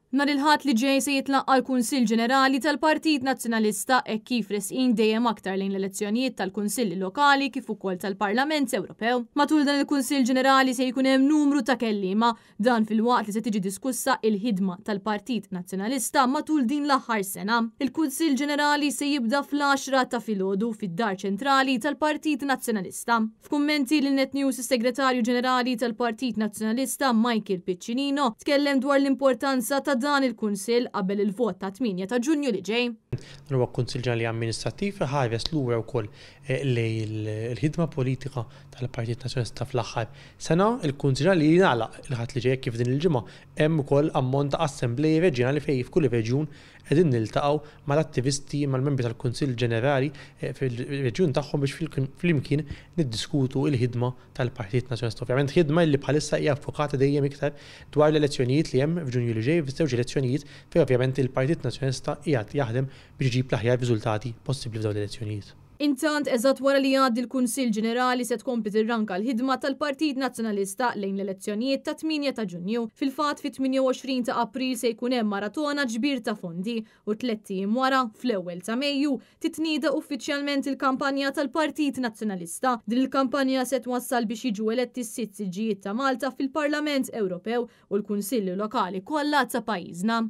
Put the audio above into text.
Nhar il-Ħadd li ġej se jitlaqqa' l-Kunsill Ġenerali tal-Partit Nazzjonalista hekk kif resqin dejjem aktar lejn l-elezzjonijiet tal-Kunsilli Lokali kif ukoll tal-Parlament Ewropew. Matul dan il-Kunsill Ġenerali se jkun hemm numru ta' kelliema, dan filwaqt li se tiġi diskussa il-ħidma tal-Partit Nazzjonalista matul din l-aħħar sena. Il-Kunsill Ġenerali se jibda fl-għaxra ta' filgħodu fid-Dar Ċentrali tal-Partit Nazzjonalista. F'kummenti lil Net News is-Segretarju Ġenerali tal-Partit Nazzjonalista Michael Piccinino tkellem dwar l-importanza ta' dan il-Kunsill qabel il-vot tat-8 ta' Ġunju li ġej. Dan huwa Kunsill Ġenerali Amministrattiv iħares lura wkoll lejn il-ħidma politika tal-Partit Nazzjonalista fl-aħħar sena. Il-Kunsill Ġenerali jingħalaq il-Ħadd li ġej hekk kif din il-ġimgħa hemm ukoll ammont ta' assembleji reġjonali fejn f'kull reġjun Qegħdin niltaqgħu mal-attivisti, mal-membri tal-Kunsill Ġenerali fir-reġjun tagħhom biex flimkien niddiskutu l-ħidma tal-Partit Nazzjonalista. Ovvjament ħidma li bħalissa hija ffokata dejjem iktar dwar l-elezzjonijiet li hemm f'Ġunju li ġej, f'żewġ elezzjonijiet fejn ovvjament il-Partit Nazzjonalista qiegħed jaħdem biex iġib l-aħjar riżultati possibbli f'dawn l-elezzjonijiet. Intant, eżatt wara li jgħaddi l-Kunsill Ġenerali se tkompli tirranka l-ħidma tal-Partit Nazzjonalista lejn l-elezzjonijiet tat-8 ta' Ġunju. Fil-fatt, fit-28 ta' April se jkun hemm maratona ġbir ta' fondi u tlett ijiem wara, fl-ewwel ta' Mejju, titnieda uffiċjalment il-kampanja tal-Partit Nazzjonalista. Din il-kampanja se twassal biex jiġu eletti s-sitt siġġijiet ta' Malta fil-Parlament Ewropew u l-Kunsilli Lokali kollha ta' pajjiżna.